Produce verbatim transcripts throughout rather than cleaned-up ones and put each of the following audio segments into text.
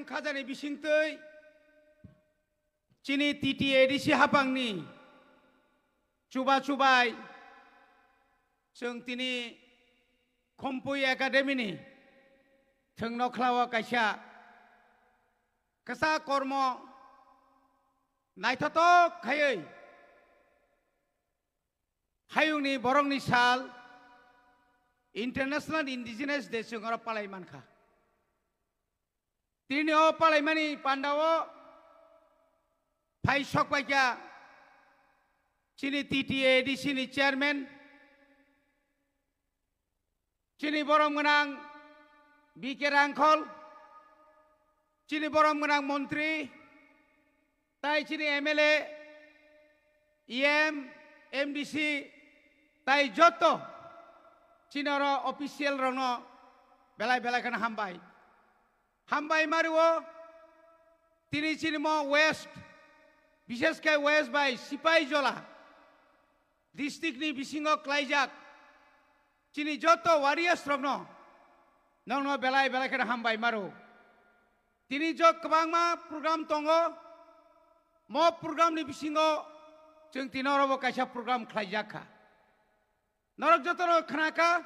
Khajani bisingtwi chini T T A D C hapangni chuba chubai chwng tini Khumpui Academy ni thwngno khlao kaisa kwsa kormo naithotok khaiwi hayungni borokni sal International Indigenous Day chwng oro palai mankha. Tini o palaimani pandao phai sokpaikha chini T T A D C ni chairman, chini borom gwnang B K Rangkhol, chini borom gwnang montri, tai chini M L A, E M, M D C, tai joto chini oro official rokno belai belai kheno hambai. Hambai mario, tini chini mo West, bishesh khe West bai Sipaijala district ni bisingo klaijak chini joto warriors rokno nongno belai belai kheno hambai maro. Tini jok kwbangma program tongo, mo program ni bisingo chwng tini oro bo kaisa program khlaijak kha. Norok jotono khnakha,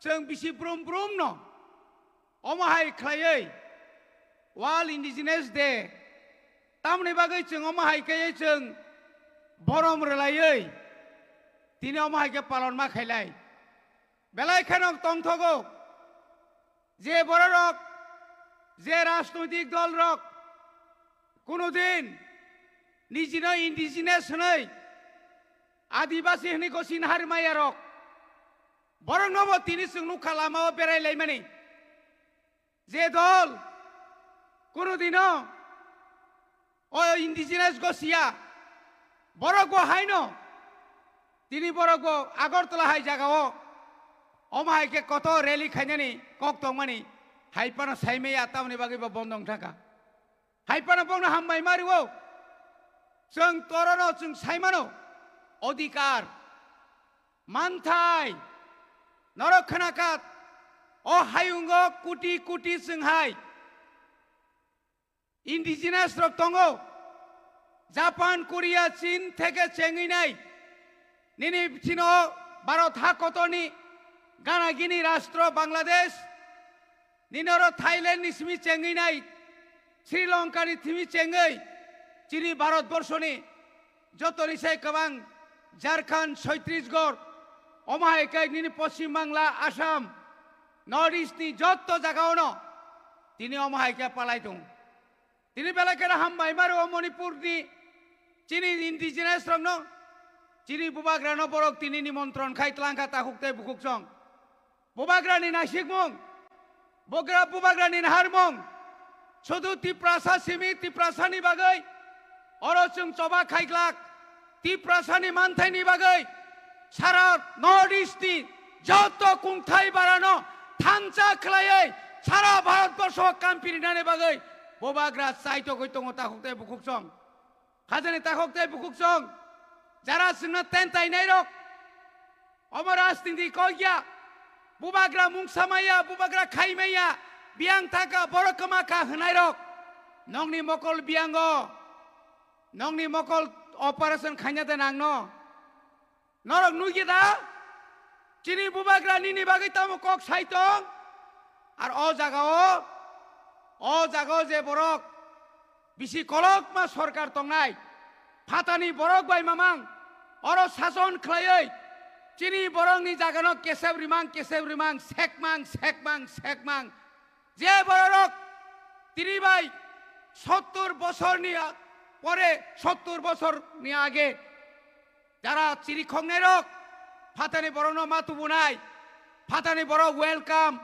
chwng bisi brum brumno omo hai khlaiwi World Indigenous Day tamni bagwi chwng omo hai khe chwng borom rwlaiwi tini omo hai khe palon ma khailai. Belai kheno tongthogo je bororok, je rajnoitik dolrok kuno din nijino indigenous hwnwi Adibasi hwnwi gosi nahar maya rok. Borok nobo tini chwng nukha lama o berai laimani. Je dol kunu dino o indigenous gosiya, borok bo haino tini borok bo Agartala hai jaga o omo hai khe kotor rally khainani kok tongmani hai phano saimaya tamoni bagwi bo bondong thangkha. Hai phano bongno hambai mario. Chwng torono chwng saimano odhikar, manthai, norok khnakat, o hayungo kuti kuti chwng hai indigenous rok tongo. Japan, Korea, Chin theke chengwi nai. Nini chino Bharat ha kotorni gana gini rastro Bangladesh, nini oro Thailand ni simi chengwi nai, Sri Lanka ni simi chengwi, chini Bharat borso ni joto ni sai kwbang Jharkhand, Chhattisgarh, omo hai khe nini Poschim Bangla, Assam, North East ni joto jaga ono tini omo hai khe palai tong. Tini belai kheno hambai maro o Manipur ni chini indigenous rokno, chini bubagrano borok tini nimontron khai tlangkha takhuk tei bukhuk song. Bubagrani naisikmung, bugra-, bubagrani naharmung, sudu Tiprasa simi Tiprasani bagwi oro chwng choba khaiglak, Tiprasani manthaini bagwi sara North East ni joto kungthai barano thansa khlaiwi sara Bharat borsho kampirinani bagwi bubagra chaitogwi tongo takhuk tei bukhuk song. Khajani takhuk tei bukhuk song, jara chwngno tentai nairok, omo rajniti kok ya, bubagra mungsa maya, bubagra khai maya, biyang thaka, borok kwma kha hwnairok, nokni mokol biyango, nokni mokol operation khaina de nangno. Norok nugya da? Chini bubagra nini bagwi tamo kok sai tong? Ar o jaga o, o jaga o je borok bisi kolokma sorkar tongnai, phatani borok bai mamang, oro sason khlaiwi chini borokni jagano kesep rimang, kesep rimang, sekmang, sekmang, sekmang. Je bororok tini bai sottur bosorni a-, pore sottur bosorni age jara chiri khoknairok, phatani borokno ma tubunai, phatani borok welcome,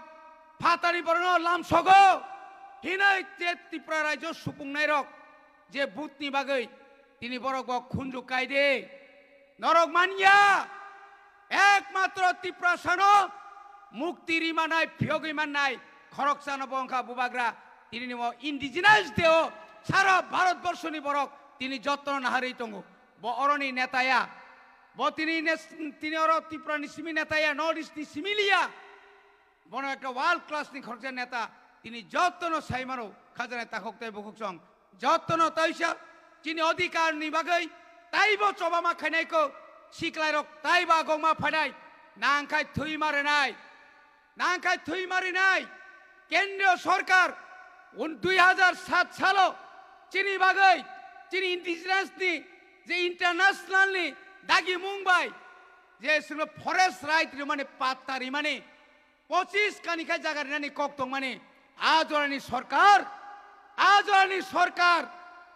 phatani borokno lamsogo hinwi je Tripura rajyo supungnairok je butni bagwi tini borok bo khunju kai de. Norok manya, ekmatro Tiprasano mukti rimanai, phiyogwi mannai, khoroksano bo wngkha bubagra, tini nimo indigenous day o sara Bharat borshoni borok tini jotno naharwi tongo. Bo oroni neta ya, bo tini nes-, tini oro Tripura ni simi neta ya, North East ni simi liya. Bono ekta world class ni khoroksa neta, tini jotono sai mano, Khajana takhuk tei bukhuk song jotono taisa chini odhikar ni bagwi taibo chobama khainai ko siklai rok taibo agongma phainai nangkhai thwima rwnai nangkhai thwima rwnai kendriyo sorkar un dui hajar sat salo chini bagwi chini indigenous ni je international ni dagi mung bai je sino forest right rwmani patta rwmani pochis kani khai jaga rinani kok tongmani a jorani sorkar, a jorani sorkar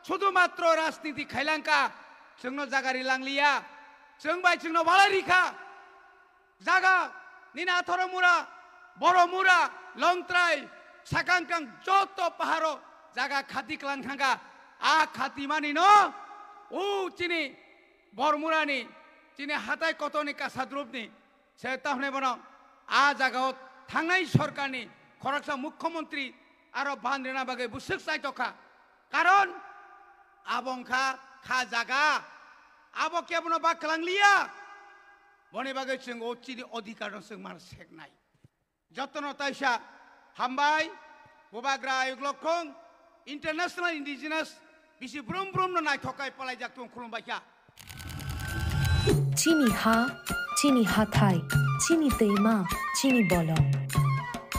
sudhumatro rajniti khailangka, chwngno jaga rilangliya, chwng bai chwngno walai rikha, jaga nini athoro mura, boro mura, longtrai, sakang kang joto paharo jaga khati klang thangka, a khati mani no, u chini Bormurani, chini hatai kotoni kasadrupni, Se ta hwnwi bono a jagao thangnai sorkarni khoroksa mukhyamantri aro ban rwna bagwi bwswk chai tokha. Karon abo wngkha kha jaga, abo kebono ba kwlangliya. Boni bagwi chwng o chini odhikarno chwng mar seknai. Jotono taisa hambai, Bubagra Ayuk Lokhong, International Indigenous, bisi brum brum no naithok kai palaijak tong khulumbai kha. Chini ha, chini hathai, chini twima, chini bolong.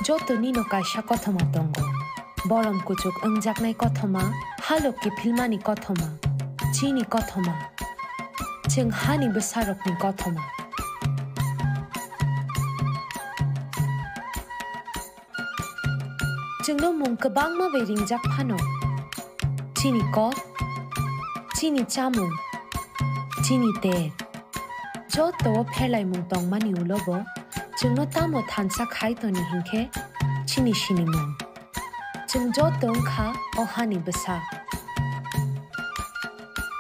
Joto nino kaisa kothoma tongo. Borom kuchuk wngjaknai kothoma, halok kiphilmani kothoma, chini kothoma. Chwng hani bwsarokni kothoma. Chwngno mung kwbangma bai ringjak phano. Chini kok, chini chamung, chini ter. Joto o pherlaimung tongmani ulo bo chwngno tamo thansa khai toni hinkhe chini sinimung. Chwng joto wngkha o hani bwsa.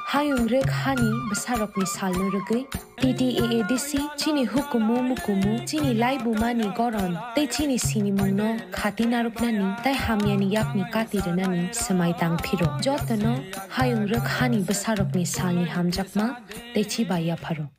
Hayung rwk hani bwsarokni salno rwgwi T T A A D C chini hukumu mukumu, chini laibumani goron tei chini sinimungno khati narwknani tei hamyani yakni kati rwnani swmai tang phiro. Jotono hayung rwk hani bwsarokni salni hamjakma tei chibai yapharo.